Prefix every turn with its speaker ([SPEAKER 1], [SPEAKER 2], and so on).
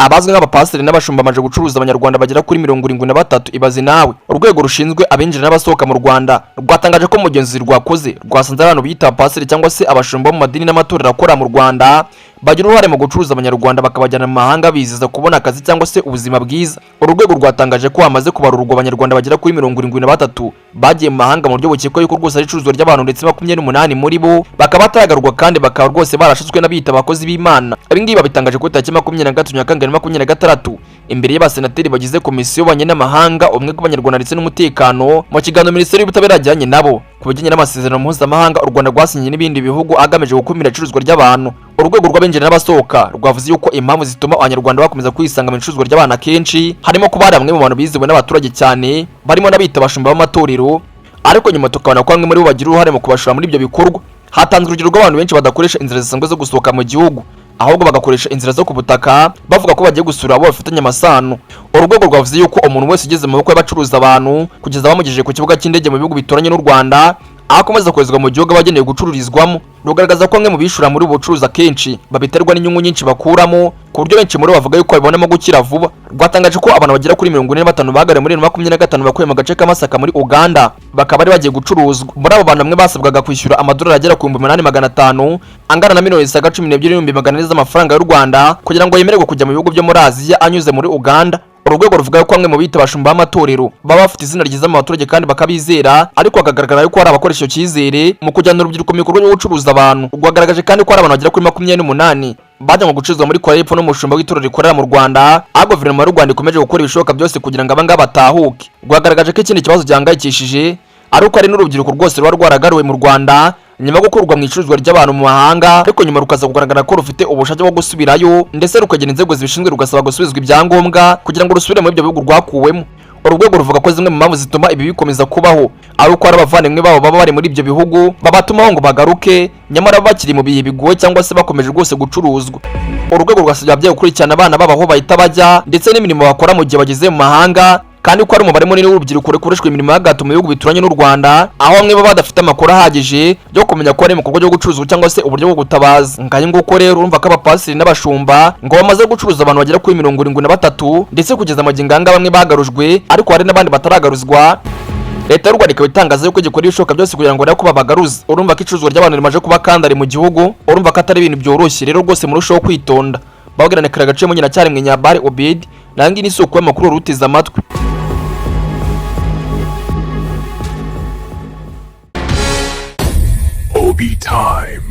[SPEAKER 1] Abazwi nk'abapasiteri n'abashumba bamaze gucuruza Abanyarwanda bagera kuri 73. Ibaze nawe! Urwego rushinzwe abinjira n'abasohoka mu Rwanda rwatangaje ko mugenzi rwakoze rwasanze abantu biyita abapasiteri cyangwa se abashumba mu madini n'amatorero akora mu Rwanda bagira uruhare mu gucuruza Abanyarwanda, bakabajyana mu mahanga bizeza kubona akazi cyangwa se ubuzima bwiza. Uru rwego rwatangaje ko hamaze kubarurwa Abanyarwanda bagera kuri 73 bagiye mu mahanga mu buryo bukekwa yuko rwose ari icuruzwa ry'abantu, ndetse 28 muri bo bakaba bataragarurwa kandi bakaba rwose barashutswe n'abiyita abakozi b'Imana. Ibi ngibi babitangaje kuri tariki 23 Nyakanga 2026 imbere y'abasenateri bagize komisiyo y'ububanyi n'amahanga, ubumwe bw'Abanyarwanda ndetse n'umutekano, mu kiganiro Minisiteri y'Ubutabera yajyanye nabo ku bijyanye n'amasezerano mpuzamahanga u Rwanda rwasinye n'ibindi bihugu agamije gukumira icuruzwa ry'abantu. Urwego rw'abinjira n'abasohoka rwavuze yuko impamvu zituma Abanyarwanda bakomeza kwisanga mu icuruzwa ry'abantu akenshi harimo kuba hari bamwe mu bantu bizewe n'abaturage cyane, barimo n'abita abashumba b'amatorero, ariko nyuma tukabona ko bamwe muri bo bagira uruhare mu kubashora muri ibyo bikorwa. Hatanzwe urugero rw'abantu benshi badakoresha inzira zisanzwe zo gusohoka mu gihugu, ahubwo bagakoresha inzira zo ku butaka bavuga ko bagiye gusura abo bafitanye amasano. Urwego rwavuze yuko umuntu wese ugeze mu maboko y'abacuruza abantu kugeza bamugejeje ku kibuga cy'indege mu bihugu bituranye n'u Rwanda, aho akomeza koherezwa mu gihugu aba agenewe gucururizwamo. Rugaragaza ko bamwe mu bishura muri ubu bucuruzi akenshi babiterwa n'inyungu nyinshi bakuramo, ku buryo benshi muri bo bavuga yuko babibonamo gukira vuba. Rwatangaje ko abantu bagera kuri 45 bagariwe muri 2025 bakuye mu gace ka Masaka muri Uganda, bakaba bari bagiye gucuruzwa. Muri abo bantu, bamwe basabwaga kwishyura amadolari agera ku 8500, angana na miliyoni zisaga 12,400 z'amafaranga y'u Rwanda, kugira ngo yemererwe kujya mu bihugu byo muri Aziya anyuze muri Uganda. Urwego ruvuga ko bamwe mu bita abashumba b'amatorero baba bafite izina ryiza mu baturage kandi bakabizera, ariko hakagaragara yuko hari abakoresha icyo cyizere mu kujyana urubyiruko mu bikorwa byo gucuruza abantu. Rwagaragaje kandi ko hari abantu bagera kuri 28 bajyanwe gucuruzwa muri Korea y'Epfo n'umushumba w'itorero rikorera mu Rwanda, aho guverinoma y'u Rwanda ikomeje gukora ibishoboka byose kugira ngo abangaba batahuke. Rwagaragaje ko ikindi kibazo gihangayikishije ari uko hari n'urubyiruko rwose ruba rwaragaruwe mu Rwanda nyuma yo gukurwa mu icuruzwa ry'abantu mu mahanga, ariko nyuma rukaza kugaragara ko rufite ubushake bwo gusubirayo, ndetse rukagera inzego zibishinzwe rugasaba gusubizwa ibyangombwa kugira ngo rusubire muri ibyo bihugu rwakuwemo. Uru rwego ruvuga ko zimwe mu mpamvu zituma ibi bikomeza kubaho ari uko hari abavandimwe babo baba bari muri ibyo bihugu babatumaho ngo bagaruke, nyamara bakiri mu bihe bigoye cyangwa se bakomeje rwose gucuruzwa. Uru rwego rwasabye ababyeyi gukurikirana abana babo aho bahita bajya ndetse n'imirimo bakora mu gihe bageze mu mahanga, kandi ko hari umubare munini w'urubyiruko rukoreshwa imirimo y'agahato mu bihugu bituranye n'u Rwanda, aho bamwe baba badafite amakuru ahagije yo kumenya ko ari mu bikorwa byo gucuruzwa cyangwa se uburyo bwo gutabaza. Ngayo nguko rero, urumva ko abapasiteri n'abashumba ngo bamaze gucuruza abantu bagera kuri 73, ndetse kugeza amagingo aya ngaya bamwe bagarujwe, ariko hari n'abandi bataragaruzwa. Leta y'u Rwanda ikaba itangaza yuko igikora ibishoboka byose kugira ngo ko babagaruze. Urumva ko icuruzwa ry'abantu rimaze kuba kandari mu gihugu, urumva ko atari ibintu byoroshye. Rero rwose murushaho kwitonda. Babwirane kare agaciro nyina cyarimwe Nyabari Obed nangi ni isoko y'amakuru wari uteze amatwi.
[SPEAKER 2] Obi Times.